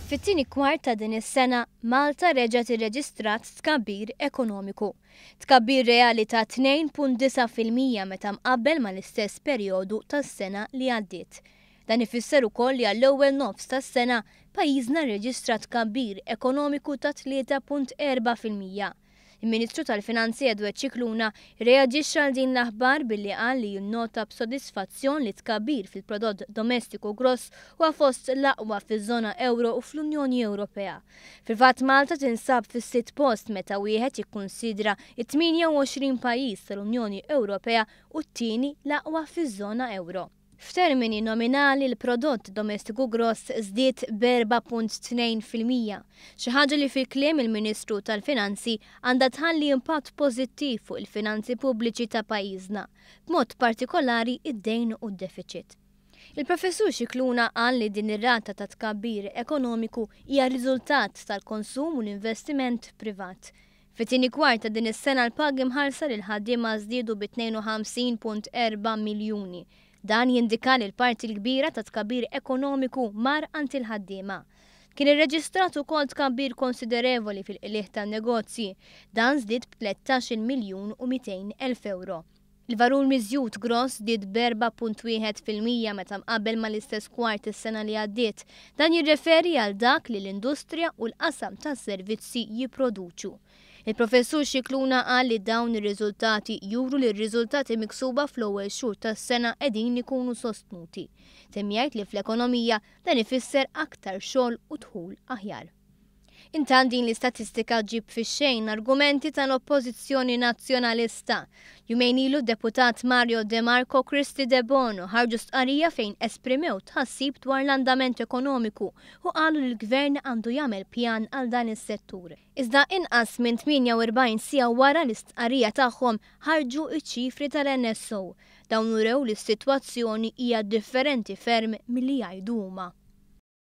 Fit-tieni kwart ta' din is-sena, Malta reġgħet irreġistrat tkabbir ekonomiku. Tkabbir reali ta' 2.9% meta mqabbel mal-istess perjodu tas-sena li għaddiet. Dan ifisser ukoll li għall-ewwel nofs tas-sena, pajjiżna rreġistra tkabbir ekonomiku ta' 3.4%. Il-Ministru tal-Finanzi Edward Scicluna rreaġixxa għal din l-aħbar billi qal li jinnota b'sodisfazzjon li t-tkabbir fil-prodott domestiku gross huwa fost l-aqwa fiż-żona ewro u fl-Unjoni Ewropea. Fil-fatt Malta tinsab fis-sitt post meta wieħed jikkunsidra t-28 pajjiż tal-Unjoni Ewropea u t-tieni l-aqwa fiż-żona ewro. F'termini nominali l-prodott domestiku gross żdied b'4.2%, xi ħaġa li fi kliem il-Ministru tal-Finanzi għandha tħalli impatt pożittiv fuq il-finanzi pubbliċi ta' pajjiżna, b'mod partikolari d-dejn u d-defiċit. Il-Professur Scicluna qal li din ir-rata ta' tkabbir ekonomiku hija riżultat tal-konsum u l-investiment privat. Fit-tieni kwart ta' din is-sena l-pagi mħallsa lill-ħaddiema żdiedu bi 52.4 miljuni. Dan jindika li l-parti l-kbira tat-tkabbir ekonomiku mar għand il-ħaddiema. Kien irreġistrat ukoll tkabbir konsiderevoli fil-qligħ tan-negozji. Dan żdied b' 13-il miljun u 200 elf ewro. Il-valur miżjud gross żdied b'4.1% meta mqabbel mal-istess kwart is-sena li għaddiet. Dan jirreferi għal dak li l-industrija u l-qasam tas-servizzi jipproduċu. Il-Professur Scicluna qal li dawn ir-riżultati juru li r-riżultati miksuba fl-ewwel xhur tas-sena qegħdin ikunu sostnuti. Temm jgħid li fl-ekonomija dan ifisser aktar xogħol u dħul aħjar. Intant din l-istatistika ġġib fix-xejn argumenti tal-Oppożizzjoni Nazzjonalista. Jumejn ilu d-Deputat Mario De Marco u Kristy Debono ħarġu stqarrija fejn esprimew tħassib dwar l-andament ekonomiku u qalu li l-Gvern għandu jagħmel pjan għal dan is-settur. Iżda inqas minn 48 siegħa wara l-istqarrija tagħhom ħarġu ċ-ċifri tal-NSO. Dawn urew li s-sitwazzjoni hija differenti ferm milli jgħidu huma.